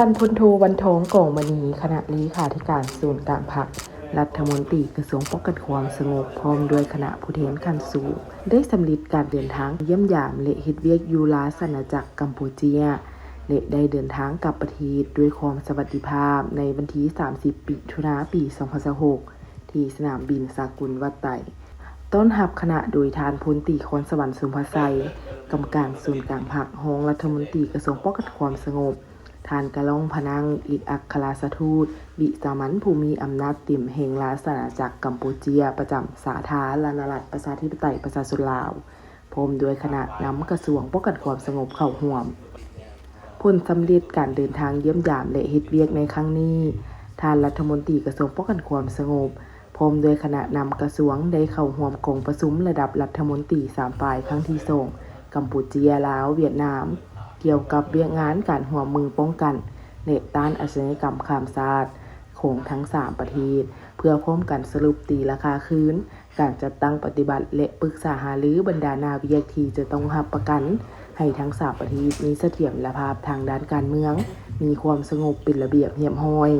ທ່ານ ພົນໂທ ວັນທອງ ກອງມະນີ ຄະນະເລຂາທິການສູນກາງພັກ, ລັດຖະມົນຕີກະຊວງປ້ອງກັນຄວາມສະຫງົບ ພ້ອມດ້ວຍຄະນະຜູ້ແທນຂັ້ນສູງ ໄດ້ສຳເລັດການເດີນທາງຢ້ຽມຢາມ ແລະ ເຮັດວຽກຢູ່ລາຊະອານາຈັກກຳປູເຈຍ ແລະ ໄດ້ເດີນທາງກັບປະເທດດ້ວຍຄວາມສະຫວັດດີພາບ ໃນວັນທີສາມສິບ ມິຖຸນາ ປີສອງພັນຊາວຫົກ ທີ່ສະໜາມບິນສາກົນວັດໄຕ. ຕ້ອນຮັບຄະນະໂດຍທ່ານ ພົນຕີ ຄອນສະຫວັນ ສົມພະໄຊ, ກຳມະການສູນກາງພັກ, ຮອງລັດຖະມົນຕີກະຊວງປ້ອງກັນຄວາມສະຫງົບ, ທ່ານ ກະລ່ອງ ພະນັງ, ເອກອັກຄະລັດຖະທູດວິສາມັນຜູ້ມີອຳນາດເຕັມແຫ່ງລາຊະອານາຈັກກຳປູເຈຍ ປະຈຳສາທາລະນະລັດ ປະຊາທິປະໄຕ ປະຊາຊົນລາວ, ພ້ອມດ້ວຍຄະນະນຳກະຊວງປ້ອງກັນຄວາມສະຫງົບເຂົ້າຮ່ວມ. ຜົນສຳເລັດການເດີນທາງຢ້ຽມຢາມ ແລະ ເຮັດວຽກໃນຄັ້ງນີ້, ທ່ານລັດຖະມົນຕີກະຊວງປ້ອງກັນຄວາມສະຫງົບ ພ້ອມດ້ວຍຄະນະນຳກະຊວງ ໄດ້ເຂົ້າຮ່ວມກອງປະຊຸມລະດັບລັດຖະມົນຕີສາມຝ່າຍຄັ້ງທີສອງ ກຳປູເຈຍ, ລາວ, ຫວຽດນາມ ກ່ຽວກັບວຽກງານການຮ່ວມມືປ້ອງກັນ ແລະ ຕ້ານອາຊະຍາກຳຂ້າມຊາດຂອງທັງສາມປະເທດ ເພື່ອພ້ອມກັນສະຫຼຸບຕີລາຄາຄືນ ການຈັດຕັ້ງປະຕິບັດ ແລະ ປຶກສາຫາລືບັນດາໜ້າວຽກທີ່ຈະຕ້ອງຮັບປະກັນໃຫ້ທັງສາມປະເທດມີສະຖຽນລະພາບທາງດ້ານການເມືອງ, ມີຄວາມສະຫງົບເປັນລະບຽບຮຽບຮ້ອຍ.